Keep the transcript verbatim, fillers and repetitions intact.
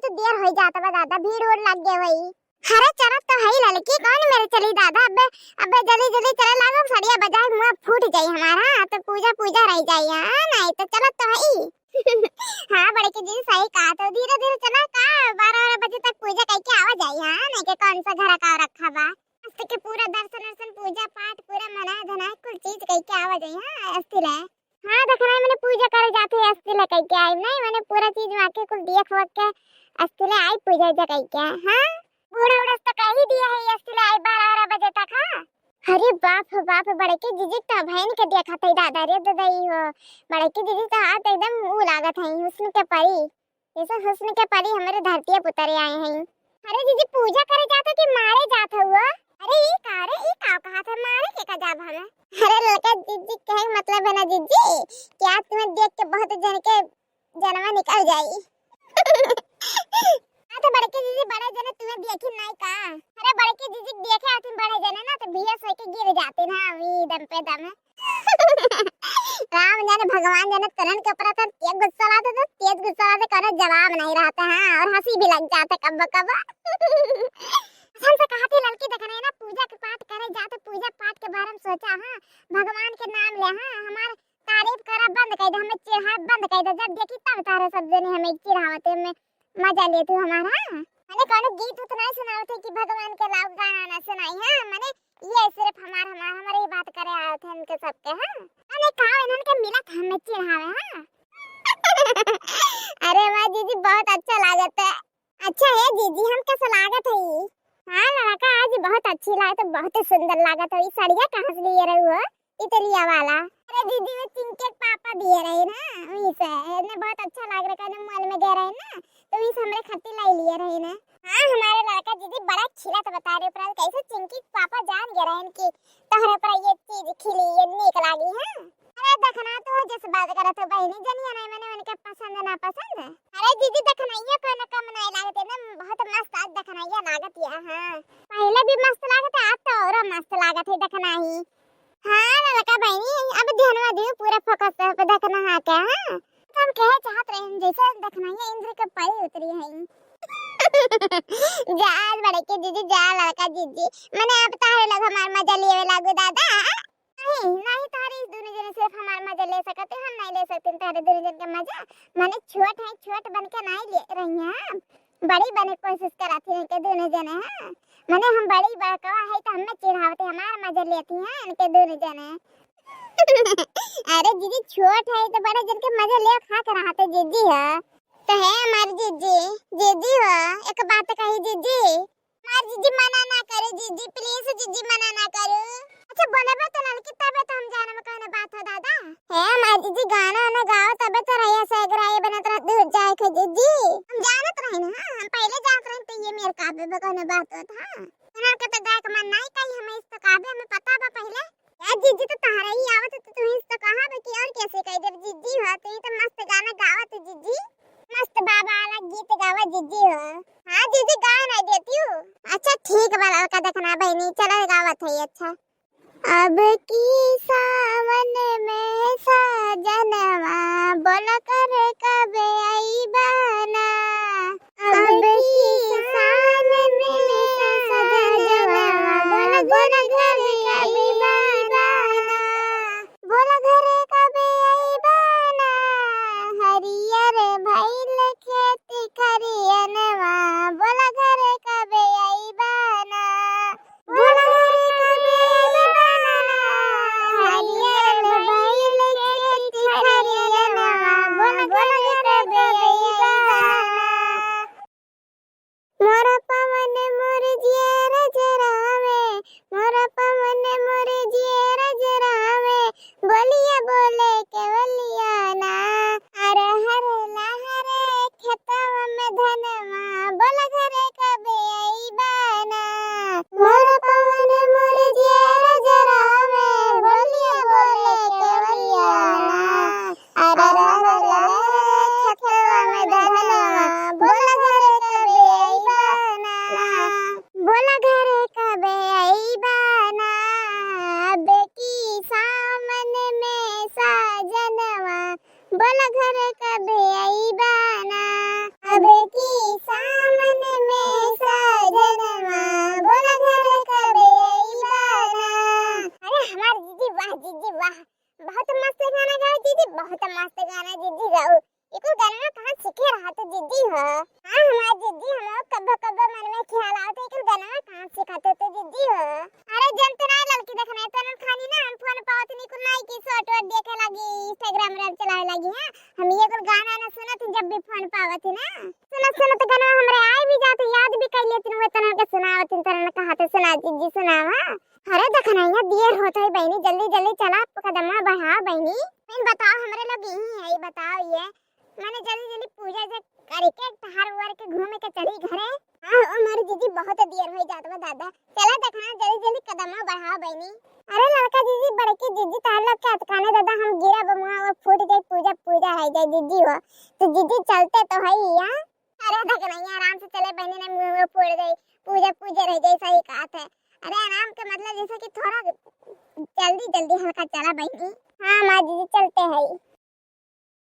तो देर होइ जात बा दादा, भीड़ उड़ लग गए होई। अरे चलत तो हई ललकी, कौन मेरे चली दादा, अबे, अबे जल्दी जल्दी चले लागो, सड़िया बजाए मुँह फूट जाई हमारा, तो पूजा पूजा रह जाई, हाँ, नहीं तो चलत तो हई। हाँ बड़की दीदी सही कहा, तो धीरे धीरे चला का, बारह बारह बजे तक पूजा कइके आवा जाई, हाँ, नहीं के कौन सा घर का रखा बा। अस्ती के पूरा दर्शन वर्शन, पूजा पाठ, पूरा मना धना कुल चीज कइके आवा जाई, हाँ, अस्ती ले। हाँ, देखना है, मने पूजा करे जाते हैं, अस्ती ले कइके आई, नहीं, मने पूरा चीज वहाँ के कुल देख वख के अस्ती ले आई पूजा जा कइके, हाँ। बूढ़ा उड़स तो कही दिया है, अस्ती ले आई बारह बारह बजे तक, हाँ। अरे बाप हो बाप, बड़की जीजी तो बहन के देखत है दादा रे ददई हो, बड़की जीजी तो हाथ एकदम ऊ लागत है, हुस्न के परी। जैसे हुस्न के परी हमरे धरतिया पुतरे आए हैं। अरे जीजी, पूजा करे जात हो कि मारे जात हो? अरे ई का रे, ई का कहा था, मारे के का जाब हमें? अरे ललका जीजी, कहे के मतलब है ना जीजी, कि आज तुम्हें देख के बहुत जन के जनवा निकल जाई। हाँ तो बड़की जीजी, बड़े जने तुम्हें देखी नहीं का? अरे बड़की जीजी देखे आती बड़े जने ना, तो बेहोश होके गिर जाती ना, वही दम पे दम। राम जाने भगवान जाने, तनन के ऊपर तो तेज गुस्सा लाते, तो तेज गुस्सा लाते, कोनो जवाब नहीं रहता है, और हंसी भी लग जाते कब्बो कब्बो। हमसे कहा थी ललकी, देखना है ना, पूजा के पाठ करे जाते, पूजा पाठ के बारे में सोचा, हाँ, भगवान के नाम ले, हाँ, हमार तारीफ करा बंद कर दे, हमें चिढ़ाए बंद कर दे, जब देखी तब तारे सब जने हमें चिढ़ावते में मजा लेत हो हमारा। मने कोनो गीत उत नहीं सुनावत है कि भगवान के लाओ गाना ना सुनाई, हाँ, मने ये सिर्फ हमार, हमार, हमारे ही बात करे आवत है इनके सबके, हाँ। मने का इन्हन के मिलत हमें चिढ़ावे, हाँ। अरे वाह जीजी, बहुत अच्छा लागत है। अच्छा है जीजी, हम कैसे लागत है? हाँ लड़का, आज बहुत अच्छी लागत, बहुत सुंदर लागत है। ये सड़िया कहाँ से लिए रहू हो? इटलिया वाला। अरे दीदी, वो चिंकी के पापा दिए रहे ना, वहीं से। इन्हें बहुत अच्छा लाग रहा है, मॉल में गए रहे ना, तो वहीं से हमरे खातिर लाई लिए रहे ना। हाँ, हमारे लड़का दीदी बड़ा खिला तो बता रहे, पर कैसे चिंकी के पापा जान गए रहे कि तोहरे पर ये चीज खिली, ये नीक लागी है। अरे देखना तो जैसे बात करत हो बहनी, जनिया नहीं मने उनके पसंद ना पसंद। अरे दीदी, देखनैया कोनो कम नहीं लागत, एकदम बहुत मस्त आज देखनैया लागत है। हाँ, पहले भी मस्त लागत है, आज तो औरो मस्त लागत है देखना ही। हाँ ललका बहनी, अब ध्यानवा दियो पूरा फोकस पे देखना है क्या, हाँ? तो हम कहे चाहत रहे हैं, जैसे देखना है इंद्र के परी उतरी है। जा बड़की जीजी, जा ललका जीजी, मने अब तारे लोग हमार मजा लेवे लागू दादा। नहीं, नहीं तारे इस दोनों जने सिर्फ हमार मजा ले सकते, हम नहीं ले सकते तारे दोनों जन के मजा। मने छोट है, छोट बन के नहीं ले रही हैं, बड़ी बने कोशिश करत है के दोनों जने, हाँ। मने हम बड़ी बड़कवा है तो हमें चिढ़ावते, हमार मजा लेती हैं इनके दोनों जने। अरे जीजी, छोट है तो बड़े जन के मजा ले खा के रहते जीजी है। तो है हमार जीजी, जीजी हो, एक बात कही जीजी, हमार जीजी मना ना करे जीजी, please जीजी मना ना करो। अच्छा बोले बा तो ललकी तबे तो हम जाने में कौन बात हो दादा। है हमार जीजी गाना ना गाओ तबे तो रहिया से अगराए बनत रह दूर जाए के जीजी। हम जानत रहे ना, हाँ, हम पहले जानत रहे तो ये मेरे काबे बा कौन बात होत, हाँ। इन्हन के तो गाय के मन नहीं कही, हमें इस तो काबे हमें पता बा पहले। यार जीजी तो तहरा ही आवत है, तो तू ही तो कहा बे कि और कैसे कह देब जीजी हो, तू ही तो मस्त गाना गावत है जीजी, मस्त बाबा वाला गीत गावा जीजी हो। हाँ जीजी, गाए नहीं देती हूँ। अच्छा ठीक बा ललका, देखना बहनी, चला गावत है, अच्छा। अब की सावन में साजनवा बोला कर कब अइबा ना। अब की सावन में साजनवा बोला कर कब अइबा ना। बोला घर कबे अइबा ना, हरियर भइल खेत खरियनवा। बोला घर कबे अइबा ना, बोला घर कबे अइबा ना, हरियर तो जिज्जी हो। हाँ, हमार जिज्जी, हमरो कब्बो कब्बो मन में ख्याल आवत है, कुल गनवा कहाँ से खाते तो जिज्जी हो। अरे जन तो नहीं ललकी देखना है, तनन खानी ना हम फोन पावत नहीं, कुल नहीं की शॉर्ट वॉर्ट देखे लगी, Instagram reel चलावे लगी। हाँ, हम ये कुल गाना ना सुनत ही जब भी फोन पावत ही ना। सुनत सुनत गनवा हमरे आए भी जात, याद भी कर लेती हूँ, तनन के सुनावत ही, तनन कहा तो सुना जिज्जी सुनावा। अरे देखना है, देर होत है बहनी, जल्दी जल्दी चला, कदमा बढ़ाओ बहनी। इन बताओ हमरे लोग यही है, बताओ ये माने जल्दी जल्दी पूजा जे करके टहर उहर के घूमे के चली घरे। हाँ, ओ मारी जिज्जी, बहुत देर होई जात बा दादा। चला देखना, जल्दी जल्दी कदमा बढ़ाओ बहनी। अरे ललका जिज्जी, बड़की जिज्जी, तार लोग के अतकाने दादा, हम गिरा बमुआ वो फूट जाई, पूजा पूजा है जाई जिज्जी हो। तो जिज्जी चलते तो है ही, हाँ? अरे देखना, आराम से चले बहनी, ने मुँह वो फोड़ जाई, पूजा पूजा रह जाई, सही कहत है। अरे आराम के मतलब जैसे कि थोड़ा जल्दी जल्दी हल्का चला बहनी। हाँ माँ जिज्जी, चलते है।